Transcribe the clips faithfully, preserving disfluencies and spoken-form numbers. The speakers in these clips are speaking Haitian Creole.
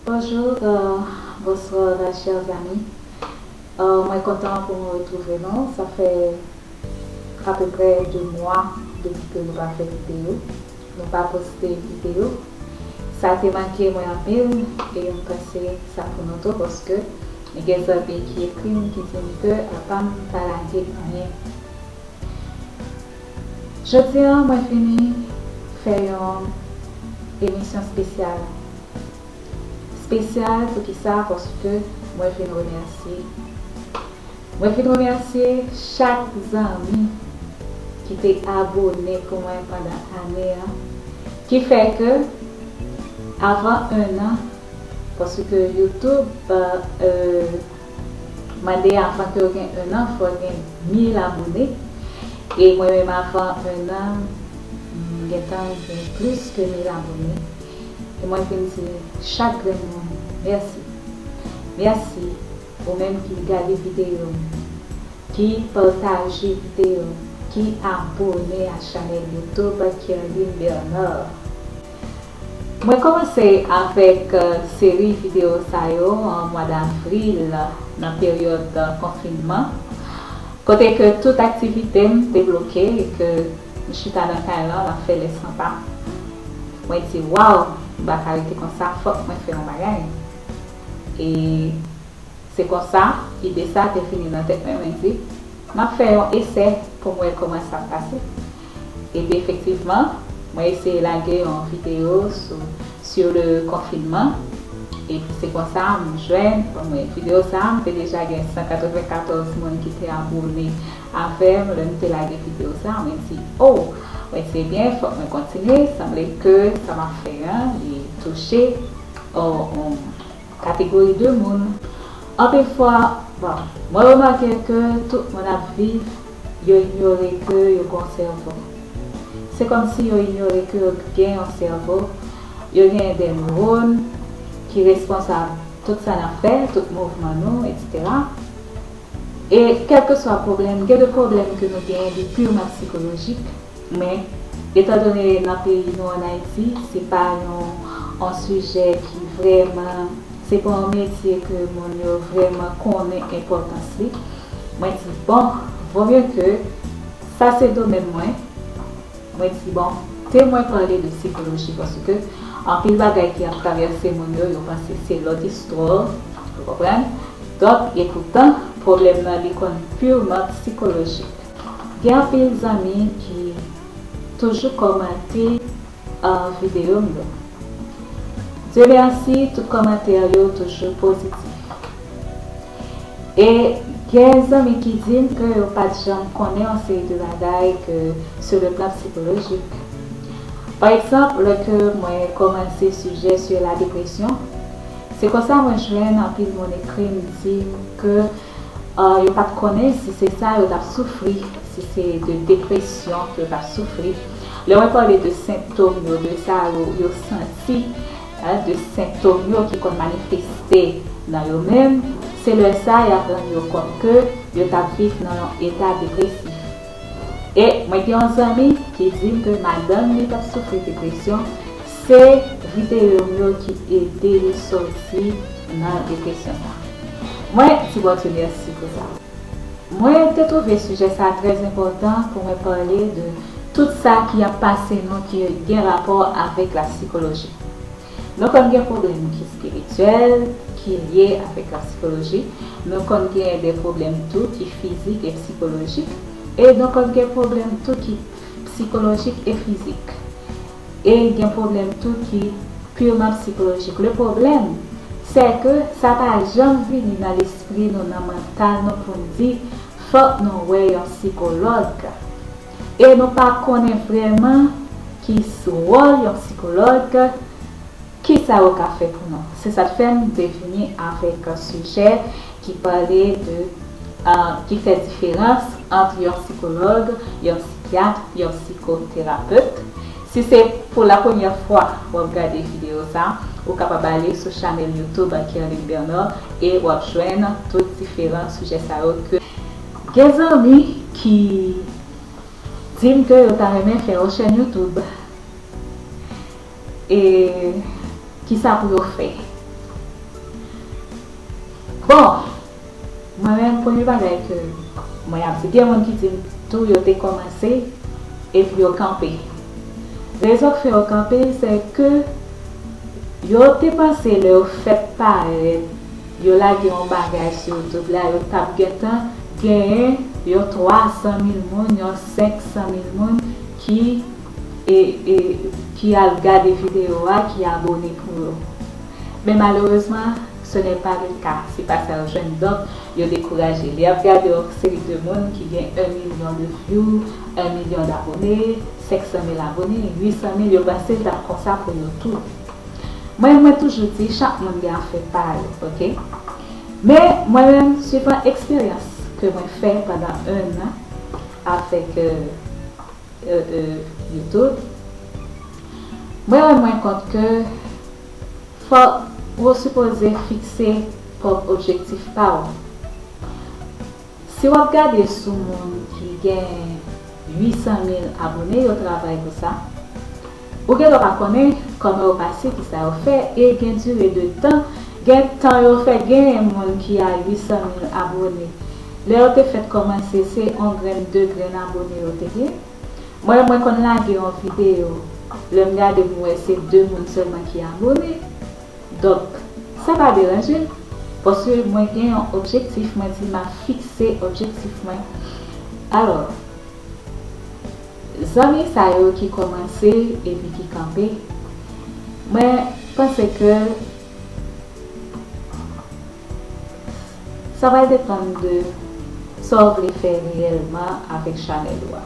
Bonjour, euh, bonsoir, euh, chers amis. Euh, mwen kontan pou mwen retwouve nou. Sa fè apeprè de mwa depi ke nou pa fè videyo, nou pa poste videyo. Sa te manke mwen anpil e m panse sa pou nou tou, paske gen zanmi ki ekri m, ki di m ke apa m pa lage anyen. Jodi a, mwen vini fè yon emisyon espesyal. Espesyal poukisa? Paske mwen vin remèsye. Mwen vin remèsye chak zanmi ki te abone pou mwen pandan ane a. Ki fè ke avan en an, paske YouTube, euh, mande avan ke w gen en an, fò w gen mil abone. E mwen menm avan en an, m gentan gen plis ke mil abone. E mwen vin di chak grenn moun, mèsi. Mèsi ou menm ki gade videyo m, ki pataje videyo m, ki abone a chanèl YouTube Kerline Bernard. Mwen kòmanse avèk, euh, seri videyo sa yo an mwa davril, nan peryòd, euh, konfinman, kote ke tout aktivite m te bloke e ke m chita nan kay lan, m ap fè lè san pa. Mwen di, waw, m pa ka rete konsa, fòk mwen fè yon bagay. E se konsa, ide sa te vini nan tèt mwen, mwen di, m ap fè yon esè pou m wè kòman sa ap pase. Epi efektivman, mwen eseye lage yon videyo sou, sur le confinement. Epi se konsa, m jwenn, bon, mwen, videyo sa, m te deja gen san katrevenkatòz moun ki te abone avè m lè m te lage videyo sa. Mwen di, oh, mwen di, ebyen, fòk mwen kontinye, sanble ke sa m ap fè an, li touche, oh, on kategori de moun. Anpil fwa, bon, mwen remake ke tout moun ap viv, yo inyore ke yo gen yon sèvo. Se kòmsi yo inyore ke yo gen yon sèvo, yo gen de newòn ki responsab tout sa n ap fè, tout mouvman nou, etsetera. E kèlkeswa pwoblèm, gen de pwoblèm ke nou genyen, li pirman sikolojik, men, etandone nan peyi nou ann Ayiti, se pa yon, yon sijè ki vrèman, se pa yon metye ke moun yo vrèman konnen enpòtans li. Mwen di, bon, vo mye ke sa se domèn mwen. Mwen di, bon, te mwen pale de sikoloji, paske anpil bagay ki ap travèse moun yo, yo panse se lòt istwa, ou konprann? Donk, epoutan, pwoblèm nan, li konn pirman sikolojik. Gen anpil zanmi ki toujou kòmante, euh, videyo m yo. Dye mèsi, tout kòmantè yo toujou pozitif. E gen zanmi ki di m ke yo pa t janm konnen yon seri de bagay ke sou le plan sikolojik. Pa egzanp, lè ke mwen kòmanse sijè sur la dépression, se konsa mwen jwenn anpil moun ekri m, di m ke, euh, yo pa t konnen si se sa yo t ap soufri, si se de depresyon ke yo t ap soufri. Lè mwen pale de sentòm yo, de sa yo, yo santi, hein, de sentòm yo ki konn manifeste nan yo menm, se lè sa y ap rann yo kont ke yo t ap viv nan yon eta depresif. E mwen gen yon zanmi ki di m ke madanm li t ap soufri depresyon, se videyo m yo ki ede li sòti nan depresyon sa. Mwen di Bondye mèsi pou sa. Mwen te twouve sijè sa trè enpòtan pou mwen pale de tout sa ki ap pase nou ki gen rapò avèk la sikoloji. Nou konn gen pwoblèm ki espirityèl, ki lye avèk la sikoloji. Nou konn gen de pwoblèm tou ki fizik e sikolojik. E nou konn gen pwoblèm tou ki sikolojik e fizik. E gen pwoblèm tou ki pirman sikolojik. Le pwoblèm, se ke sa pa janm vini nan lespri nou, nan mantal nou pou n di, fòk nou wè yon sikològ. E nou pa konnen vrèman ki s-, wòl yon sikològ, kisa yo ka fè pou nou. Se sa k fè m te vini avèk yon sijè ki pale de, euh, ki fè diferans ant yon sikològ, yon sikyat, yon sikoterapet. Si se pou la premyè fwa w ap gade videyo sa, ou kapab ale sou chanèl YouTube Kerline Bernard e w ap jwenn tout diferan sijè sa yo ke gen zanmi ki di m ke yo ta renmen fè yon chèn YouTube. E kisa pou yo fè? Bon, mwen menm, premye bagay ke mwen ap di, gen moun ki di m tou yo te kòmanse epi yo kanpe. Rezon k fè yo kanpe, se ke yo te panse lè yo fèk parèt, yo lage yon bagay sou YouTube la, yo t ap gentan genyen yon twa san mil moun, yon senk san mil moun ki, e, e, ki al gade videyo a, ki abone pou yo. Men malerezman, ce n'est pas le cas. Se pa sa yo jwenn. Donk, yo dekouraje. Li ap gade yon seri de moun ki gen un million de views, un million d'abonnés, senk san mil abone, uit san mil, yo panse l t ap konsa pou yo tou. Mwen, mwen toujou di, chak moun gen afè pa yo, oke? Men, mwen menm, suivan eksperyans ke mwen fè pandan un an avèk, euh, euh, euh, YouTube, mwen rann mwen kont ke fòk ou sipoze fikse pwòp objektif pa w. Si w ap gade sou moun ki gen uit san mil abone, yo travay pou sa, ou gendwa pa konnen kòman yo pase, kisa yo fè, e gen dire de tan, gen tan yo fè, gen moun ki a uit san mil abone. Lè yo te fèk kòmanse, se yon grenn, de grenn abone yo te gen. Mwen, mwen konn lage yon videyo, lè m gade, m wè se de moun sèlman ki abone. Donk, sa pa deranje m, paske mwen gen yon objektif, mwen di m ap fikse objektif mwen. Alò, zanmi sa yo ki kòmanse epi ki kanpe, mwen panse ke sa va depann de sa w vle fè reyèlman avèk chanèl ou a.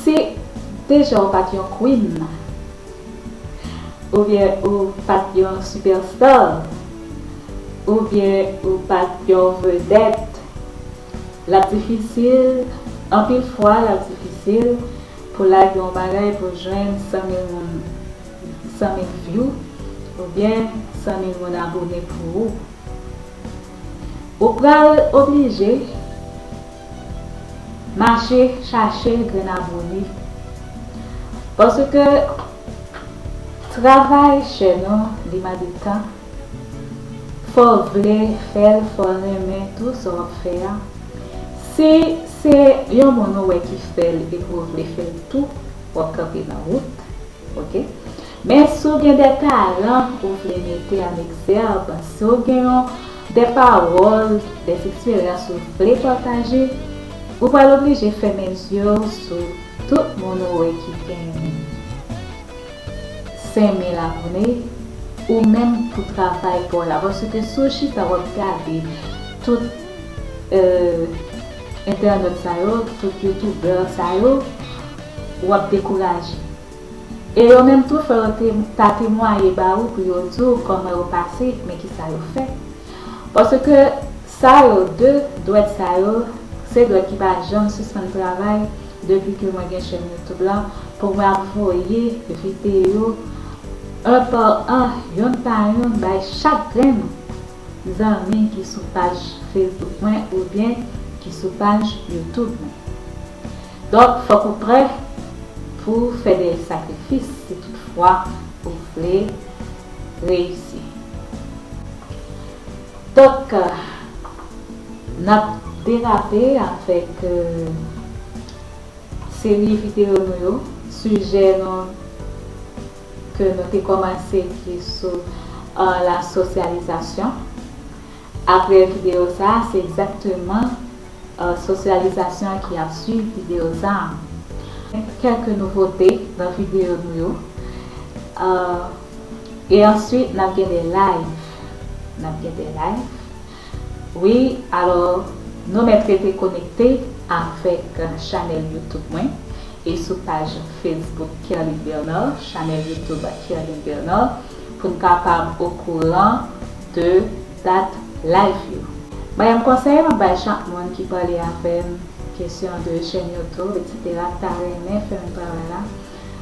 Si deja w pa t yon queen, oubyen ou pa t yon superstar, oubyen ou pa t yon vedèt, l ap difisil, anpil fwa l ap difisil pou lage yon bagay pou jwenn san mil moun, san mil view, oubyen san mil moun abone pou ou. Ou pral oblije mache chache grenn abone. Paske travay chèn ou, li mande tan. Fò w vle fè l, fò w renmen tou sa w ap fè a. Si se yon moun ou wè ki fè l epi w vle fè l tou, w ap kanpe nan wout. Oke? Men si w gen de talan ou vle mete an egzèb, si w gen yon, de pawòl, de eksperyans ou vle pataje, ou pral oblije fèmen zye w sou tout moun ou wè ki gen senk mil abone, ou menm pou travay pa w la. Paske si w chita w ap gade tout, euh, entènot sa yo, tout youtubè sa yo, w ap dekouraje. E yo menm tou fò yo te, ta temwaye ba ou pou yo di w kòman yo pase, men kisa yo fè. Paske sa yo, de dwèt sa yo, se dwèt ki pa janm sispann travay depi ke mwen gen chèn YouTube lan, pou mwen ap voye videyo un pa un, youn pa youn, bay chak grenn zanmi ki sou paj Facebook mwen oubyen ki sou paj YouTube mwen. Donk, fòk ou prè pou fè de sakrifis si toutfwa ou vle reyisi. Donk, n ap derape avèk, euh, seri videyo nou yo, sijè nou ke nou te kòmanse ki sou, euh, la sosyalizasyon. Apre videyo sa a, se egzakteman, euh, sosyalizasyon ki ap swiv videyo sa a. Kèlke nouvote nan videyo nou yo. Euh, e answit, n ap gen de live. N ap gen de live. Wi, alò, nou mèt rete konekte avèk chanèl YouTube mwen e sou paj Facebook Kerline Bernard, chanèl YouTube Kerline Bernard, pou n kapab okouran de dat live yo. Mwen menm konsèy m ap bay chak moun ki pale avè m, kesyon de chèn YouTube, etsetera, ki ta renmen fè menm travay la,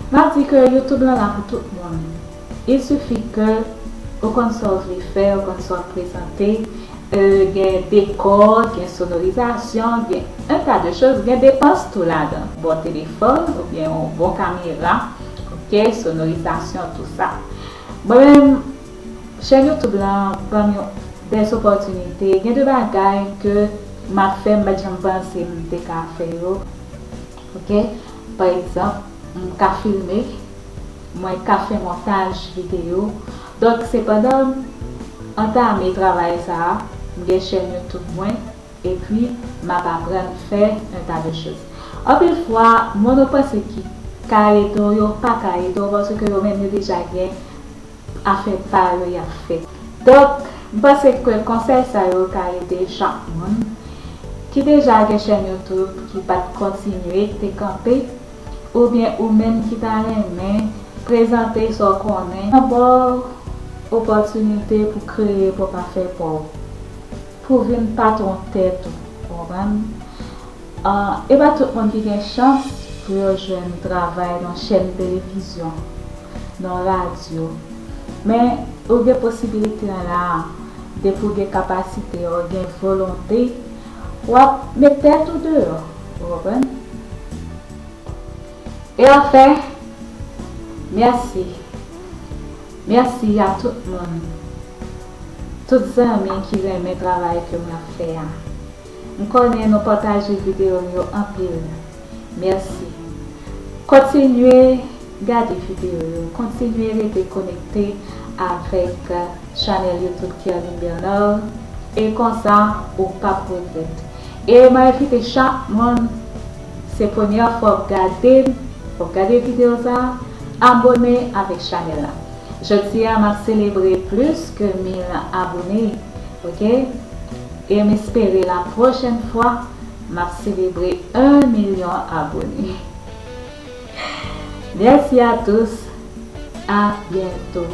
m ap di ke YouTube lan la pou tout moun. Il suffit ke ou konn sa w vle fè, ou konn sa w ap prezante, euh, gen dekò, gen sonorizasyon, gen un tas de choz, gen depans tou ladan. Bon telefòn oubyen yon bon kamera, oke, sonorizasyon, tou sa. Mwen menm, chèn YouTube lan ban m yon Des opportunités, gen de bagay ke m ap fè, m pa t janm panse m te ka fè yo. Ok? Pa egzanp, m ka filme, mwen ka fè montaj videyo. Donk, se pandan m antame travay sa a, m gen chèn YouTube mwen, epi m ap aprann fè un tas de choses. Anpil fwa, moun ou panse ki ka ede w, yo pa ka ede w, paske yo menm yo deja gen afè pa yo y ap fè. Donk, m panse ke konsèy sa yo ka ede chak moun ki deja gen chèn YouTube, ki pa t kontinye, ki te kanpe, oubyen ou menm ki ta renmen prezante sa w konnen, an ba w opòtinite pou kreye pwòp afè pa w, pou vin patwon tèt ou, w konprann? Ah, e pa tout moun ki gen chans pou yo jwenn travay nan chèn televizyon, nan radyo. Men, ou gen posibilite an la a, depi w gen kapasite, w gen volonte, w ap met tèt ou deyò, ou konprann? E anfen, mèsi. Mèsi a tout moun, tout zanmi ki renmen travay ke mwen ap fè a. M konnen nou pataje videyo m yo anpil. Mèsi. Kontinye gade videyo yo. Kontinye rete konekte avèk chanèl YouTube Kerline Bernard. E konsa, ou p ap regrèt. E m a envite chak moun, se premyè fwa w ap gade, w ap gade videyo sa a, abone avèk chanèl la. Jodi a, m ap selebre plis ke mil abone, ok? E m espere la pwochèn fwa, m ap selebre un milyon abone. Merci à tous, à bientôt.